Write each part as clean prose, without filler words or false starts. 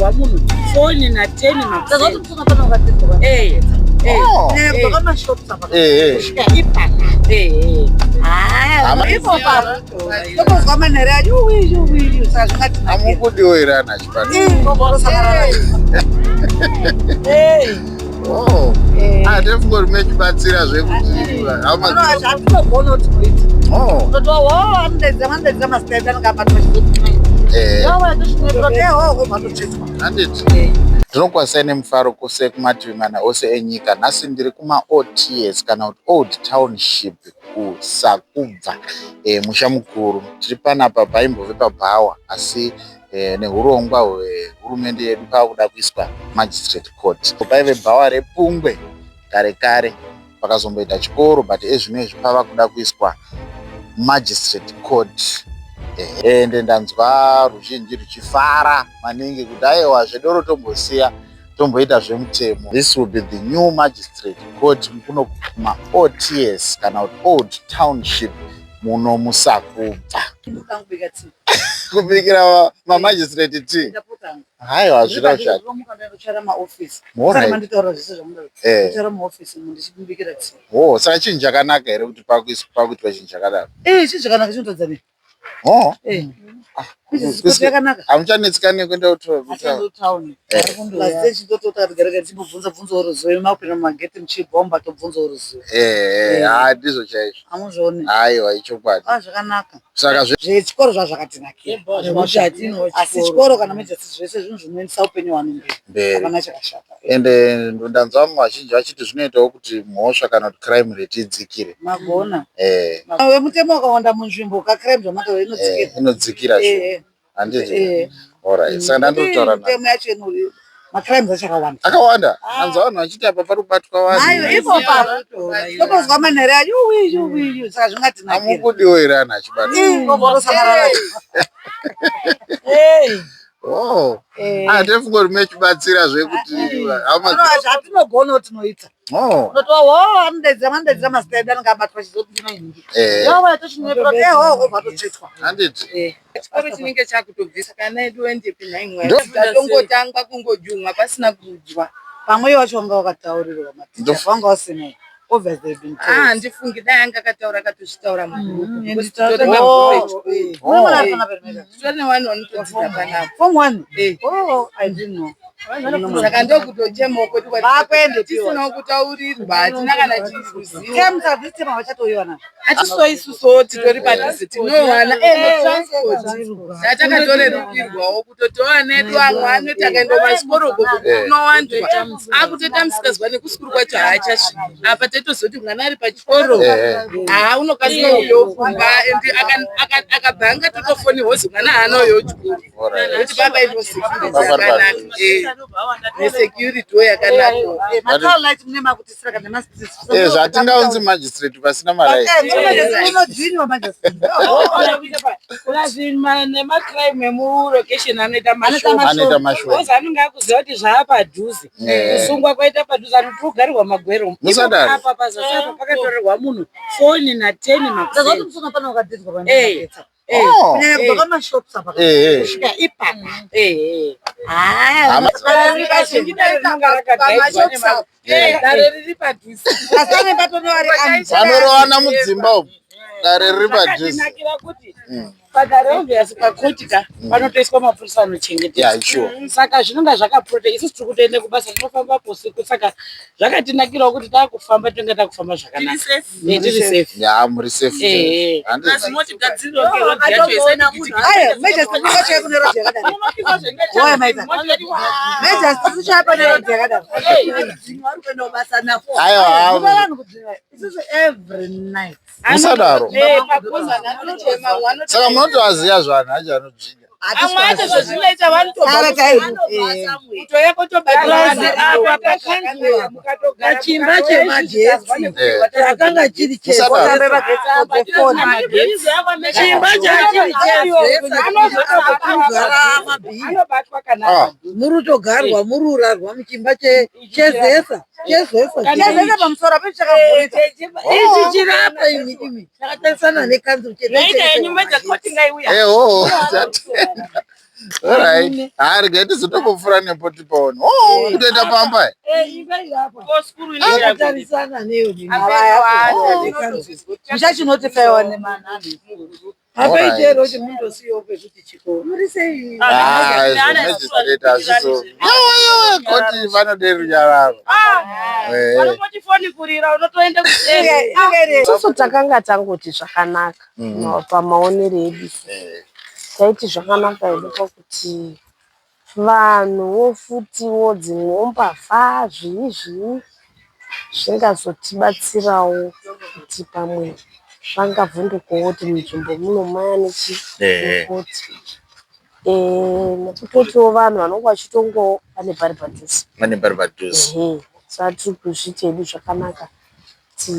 pakatorerwa munhu foni na10 makuseni manhere ayo saka zvingatinakira. Amubudiwo here anhu achibata? Oh. Ah, tinofunga kuti mechibatsira zvekuti hama. Zvatinogona kuti tinoita. Oh. Totova wo anodaidza anodaidza mazita edu anenge abatwa. Handiti. Ndinokwazisai nemufaro kwose kumativi mana ose enyika. Nhasi ndiri kumaOTS kana kuti Old Township kuSakubva, musha mukuru. Tiri panapa paimbove pabhawa asi nehurongwa hwehurumende yedu pava kuiswa Magistrate Court. Paive bhawa rePungwe kare kare, pakazomboita chikoro, but ezvino pava kuda kuiswa Magistrate Court. Ende ndanzwa ruzhinji ruchifara maningi kuti aiwa, zvedoro tombosiya, tomboita zvemutemo. This will be the new Magistrate Court kuno kumaOTS kana kuti Old Township muno muSakubva. Kubikira mamagistrate tea? Haiwa, hazvina kushata. Ndochara maofisi. Alright. Manditaura zvese zvamunochara maofisi ndichibikira tea. Oh, saka chinhu chakanaka here kuti pakuitwa chinhu chakadaro? Eh, chinhu chakanaka chinotadza nei? Oh. Eh. Yakanaka. Hamuchanetsikani nekuenda Town. Chitototagarega timbobvunza bvunzawo ruzivo, mapinda mumageti muchibhomba, tobvunzawo ruzivo. Ha, ndizvo chaizvo. Amuzvioni? Aiwa, ichokwadi. Ah, zvakanaka. Saka Zvechikoro zvazvakatinakira, asi chikoro kana magistrate, zvese zvinhu zvinoendesa upenyu hwanhu mberi. Mberi. Hapana chakashata. Ende ndanzwa vamwe vazhinji vachiti zvinoitawo kuti mhosva kana kuti crime rate idzikire. Magona. Wemutemo wakawanda munzvimbo, kacrime zvamataura inodzikira. Inodzikira sure. Handiti? Alright, saka ndandotaura naye. Mitemo yacho ino macrimes achakawanda. Akawanda. Anzwa vanhu vachiti apa pari kubatwa vanhu. Ayo, ipo papo totozwa manhere ayo yuwi, saka zvingatinakira. Amubudiwo here anhu achibata? Oh. Ah, tinofunga kuti mechibatsira zvekuti hama. Zvatinogona kuti tinoita. Oh. Totova wo anodaidza anodaidza mazita edu anenge abatwa chizoti vatochetwa. Handiti. Chikoro chinenge chakutobvisa kana edu endepi nhaimwe? Tatongotangwa kungojumwa pasina kudya. Pamwe iwo wacho wanga wakataurirwa maticha vanga usina, obviously they've been Ah, told. handifungi, dai anga akataura, akatozvitaura mugurupu, because Titori titori magroup. echikoro. Titori nevanhu vanotodzidza panapa. Form one? Eh. Oh, I didn't know. Saka ndokutochemawo kwedu. Vakuende. Tisinawo kutaurirwa, hatina kana chiruzivo. Term havachatoiwana. Hatisiwo isusuwo titori padhuze tinowana netransport, tatakatorerukirwawo kutotiwo ana edu amwe anoti akaenda kumazvikoro uko kunowanzwa akutoita musikazwa, nekusukuru kwacho haachasviki. Apa taitozoti mwana ari pachikoro, haa, unokasika uyo kumba, and akabva anga totofonirwa kuzi mwana haana uyo chikoro, nekuti baba ino security yakanaka, nesecuritywo yakanaka. Matalight mune makutisira kana nemastreets. Zvatingaunzi magistrate pasina malight. Unodzviniwa magistrate. Plus nemacrime emurokesheni anoita mashoma. Anoita mashoma. Because anenge akuziva kuti zvaapadhuze, kusungwa kwaita padhuze, anoti kugarirwa magwero. Musadaro. Apa pazasi apa pakatorerwa munhu foni na10 makuseni. Musona pana wakadzidza. Oh. Kunyanya kubva pamashops apa kusvika ipapa. Dare riri padhuze. Asane patonoari. Vanorovana mudzimba umu, dare riri padhuze. Zvakatinakira kuti padare, obvious, pakoti ka panotoiswa mapurisa anochengetedza. Saka zvinonga zvakaprotect isusu tiri kutoenda kubasa, tinofamba usiku, saka zvakatinakirawo kuti taakufamba tinenge takufamba zvakanaka. Tiri safe. Ya, muri safe. Handiti. Motigadziriro yacho isati. Ayo, magistrate ungachaye kune road yakadaro. Oya, maita. Magistrate uchaya pane road yakadaro. Aiwa. Kupa vanhu kudzvinwa. Isusu every night. Musadaro. Saka munotovaziva zvanhu acho anodzvinya. Amwe acho zvazvinoita, Sara chaizvo. vanotouya Apa pakanzura Pachimba chemagetsi chakanga chiri Musadaro. chimba chachiri anobatwa kana Ah. muri kutogarwa, muri urarwa muchimba chezesa chezesa. Chezesa pamusoro apo chakavhurika. Ichi chirapa imi imi chakatarisana nekanzuru. Naita yenyu medzakoti ngaiuya. Eho, tatenda. Alright. Ha, regai tizotombopfuura nepo tipaone. Oh, kutoenda pamba. Ko skuru inenge yakudii? Akatarisana neyo Muchachinotifaiwa nemanani. apaite here kuti mundosiyawo pekuti chikoro muri sei? Ah, izvo magistrate hazvizo. Yowe yowe, koti vanode runyararo. Eh. Vanongoti foni kurira unotoenda kuseri. Isusu takanga tangoti zvakanaka pamaonero edu isu. Taiti zvakanaka hedu pakuti vanhuwo futiwo dzimwewo mbavha zvii zvii zvingazotibatsirawo kuti pamwe vangavhundukawo kuti munzvimbo muno maya nechikoti. Nekutotiwo vanhu vanonge vachitongawo pane pari padhuze. Pane pari padhuze. Ehe, saka tiri kuzviti hedu zvakanaka kuti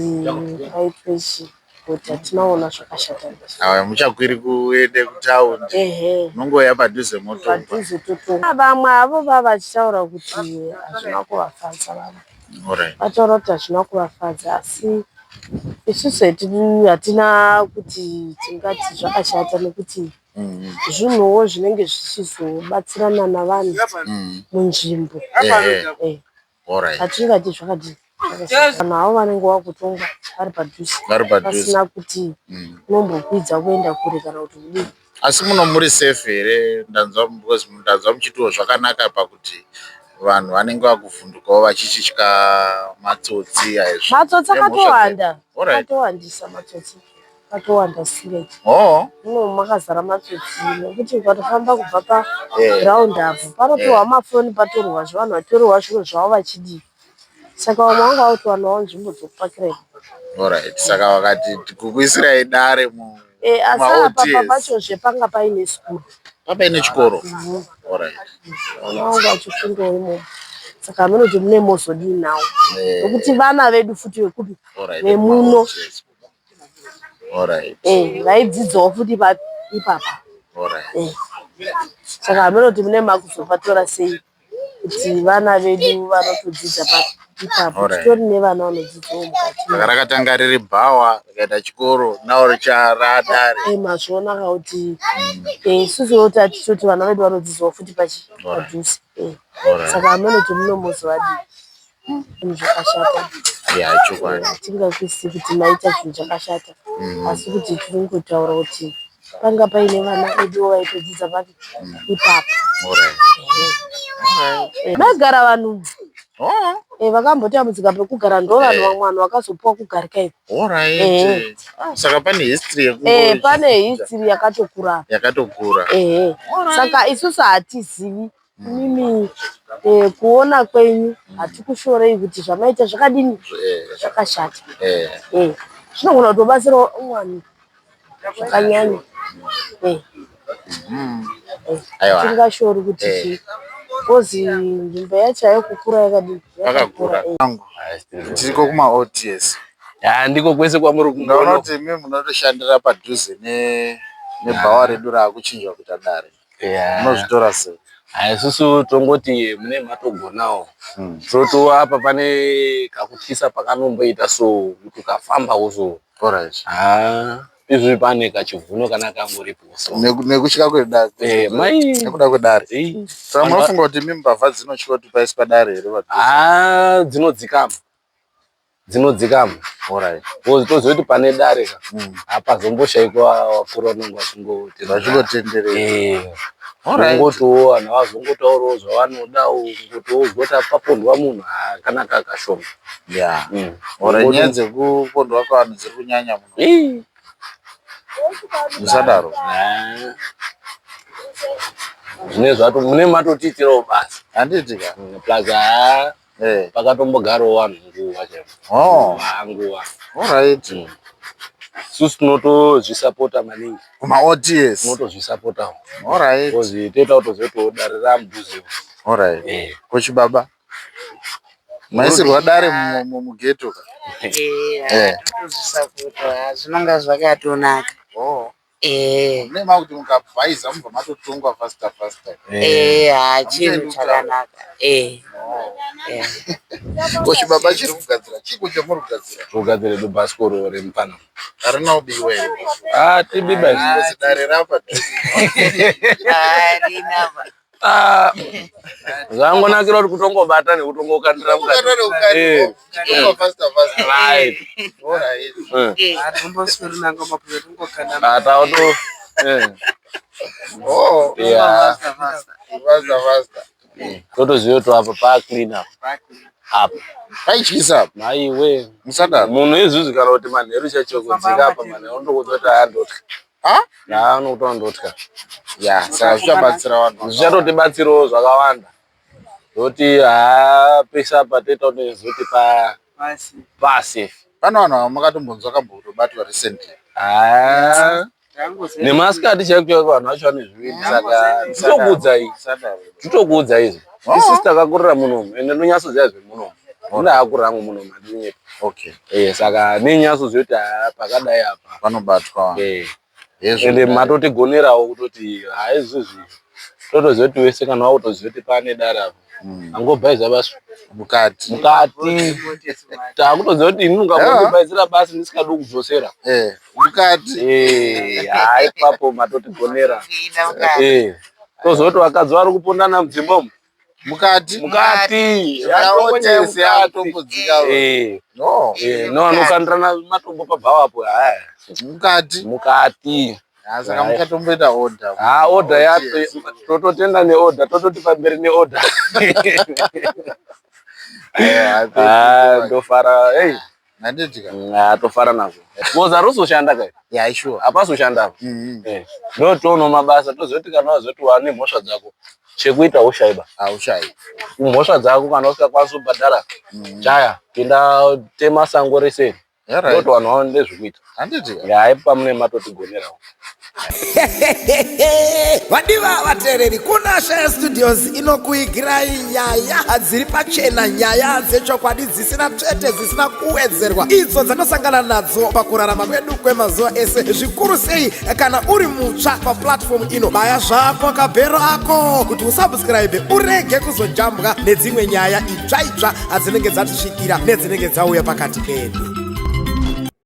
paitwe chi kuti hatinaona zvakashata. Awa muchakwiri kuende kutaundi. Ehe. Munongouya padhuze motongwa. Padhuze totonga. Vamwe havo vava vachitaura kuti hazvina kuvafadza vamwe. Alright. Vataura kuti hazvina kuvafadza asi isusu hedu hatina kuti tingati zvakashata nekuti zvinhuwo zvinenge zvichizobatsirana navanhu munzvimbo. Ehe. Alright. Hatingati zvakadii. Vanhu avo vanenge vakutonga vari padhuze. Vari padhuze. Pasina kuti unombokwidza kuenda kure kana kuti kudii. Asi muno muri safe here? Ndanzwa because ndanzwa muchitiwo zvakanaka pakuti vanhu vanenge vakuvhundukawo vachichitya matsotsi aizvo. Matsotsi Nemhosva akatowanda. Alright. Akatowandisa matsotsi. Akatowanda singeti. Oh. Muno makazara matsotsi nekuti ukatofamba kubva paground apo panotorwa mafoni patorwa zvevanhu vatorerwa zviro zvavo vachidii. Saka vamwe vanga vakutowana nzvimbo dzokupakira imomo. Alright. Saka vakati kukuisirai dare mu Asi ma apa OTS. pachozve panga paine sikuru. Papaine chikoro. Alright. Vana vangu vachifundawo imomo. Saka hameno kuti mune mozodii nawo. Nekuti vana vedu futi vekupi Alright. vemuno Alright. Vaidzidzawo futi ipapa. Alright. Saka hameno kuti mune makuzopatora sei kuti vana vedu vanotodzidza ipapo. Alright. Titori nevana vanodzidzawo mukati. Saka rakatanga riri bhawa rikaita chikoro now richaradare. Mazviona ka kuti isusu tatitoti vana vedu vanodzidzawo futi padhuze. Alright. Saka hameno kuti munomozovadii. Zvinhu zvakashata. Yeah, chokwadi. Hatingakwisi kuti maita chinhu chakashata asi kuti tiri kungotaura kuti panga paine vana veduwo vaitodzidza papi ipapo. Alright. Alright. Maigara vanhu Oh. Vakambotambudzika pekugara ndo vanhu Eh. vamwe vanhu vakazopuwa kugarika iko. Alright. Eh. Saka pane history yekungo Pane history yakatokura. Yakatokura. Ehe. Saka isusu hatizivi imimi kuona kwenyu hatikushorei kuti zvamaita zvakadini zvakashata. Zvinogona kutobatsirawo vanhu zvakanyanya. Aiwa. Tingashori kuti chii. Because nzvimbo yacho haikukura yakadini. Pakakura. Tiriko kuma OTS. Ya, ndiko kwese kwamuri Ndaona kungoona. kuti imi munotoshandira padhuze nebhawa redu raakuchinjwa kuita dare. Munozvitora sei? Isusu tongoti mune matogonawo. Totova apa pane kakutyisa pakanomboita so kuti ukafambawo so. Alright. Ah, izvi pane kachivhuno kana kangoripo so. Nekutya kwedare. Mai. Nekuda kwedare. Eh. Saka munofunga kuti imi mbavha dzinotya kuti paiswa dare here padhuze? Ah, dzinodzikama. Dzinodzikama. Alright. Because toziva kuti pane dare ka. Hapazomboshayikwa vakuru vanenge vachingotenderera. Vachingotenderera. Alright. Kungotiwo vanhu vazongotaurawo zvavanoda kungotiwo kuti papondwa munhu akanaka kashoma. Yeah. Alright, nyaya dzekupondwa kwevanhu dziri kunyanya muno. Musadaro. Zvine zvato mune matotiitirawo basa. Handiti ka? Plus pakatombogarawo vanhu nguva chaipo. Oh. Nguva. Alright. Isusu tinotozvisapota maningi. Kuma OTS. Tinotozvisapotawo. Alright. Because toita kutozoitawo dare ramudhuzewo. Alright. Kochibaba. Maisirwa dare mughetto ka? Totozvisapota zvinonga zvakatonaka. Oh. Eh. Mune makuti mukabhaiza mubva matotongwa faster faster. Chinhu chakanaka. Ko chibaba chiri kugadzira chiko chamuri kugadzira? Togadzira edu bhasikoro remupana. Harina kubiwa here? Ah, tibiba Ngozi dare rapa. Ah, zvangonakira kuti kutongobata nekutongokandira mukati. Eh, Chitongwa faster faster. Right. All right. Ah, tauto. Eh. Oh, Yeah. faster faster. Totoziva kuti apa pa clean up. Apa. Paityisa apa. Maiwe. Musadaro. Munhu izvizvi kana kuti manheru chaicho kudzika apa manheru unotokudza kuti andotya. Ah? Anokuti andotya. Ya, saka zvichabatsira vanhu. Zvichatotibatsirawo zvakawanda. Zoti haa pese apa toita kuti zoti pa pasafe. Pane vanhu vamakatombonzwa kambotobatwa recently. Haa. Nemasikati chaiko chaiko vanhu vacho vane zvivindi saka titokuudza izvi. Musadaro. Titokuudza izvi. Isusu takakurira munomu ende ndonyatsoziva zvemunomu. Ndakakurira hangu munomu handinyepi. Okay. Eh, saka nenyatsoziva kuti haa pakadai apa. Panobatwa. Eh. Hezvo. Ende matotigonerawo kutoti haizvizvi totoziva kuti wese kana wakutoziva kuti pane dare apa angobhaiza basi Mukati. mukati takutoziva kuti ini ungangondibhaizira basi ndisikadi kudzosera Eh, mukati. Eh, haa ipapo matotigonera Eh, toziva kuti vakadzi vari kupondana mudzimba umu Mukati. mukati Yaotese yatombodzika. Eh, No. eh, no anokandirana matombo pabhawapo haya Mukati. mukati Ah, saka muchatomboita order. haa order yacho tototenda neorder tototi pamberi neorder. Eh, Ah, ndofara hey Handiti ka? Ah, tofara nazvo because haruzoshanda kai. Yeah, sure. Hapazoshanda apa. Mhm. Eh, ndotoona mabasa tozoti kana wazoti wane mhosva dzako chekuita ushaiba Haushayi. mhosva dzako kana usingakwanisi kubhadhara chaya pinda tema sango rese. Alright. Ndoti vanhu vaone ndezvekuita. Handiti ka? Hai pamune matotigonerawo. Vadiwa vateereri, kuna Shaya Studios inokuigirai nyaya dziri pachena, nyaya dzechokwadi dzisina tsvete, dzisina kuwedzerwa, idzo dzanosangana nadzo pakurarama kwedu kwemazuva ese, zvikuru sei kana uri mutsva paplatform ino. Baya zvako kabhero ako kuti usubscribe urege kuzojambwa nedzimwe nyaya itsva itsva dzinenge dzatisvikira nedzinenge dzauya pakati pedu.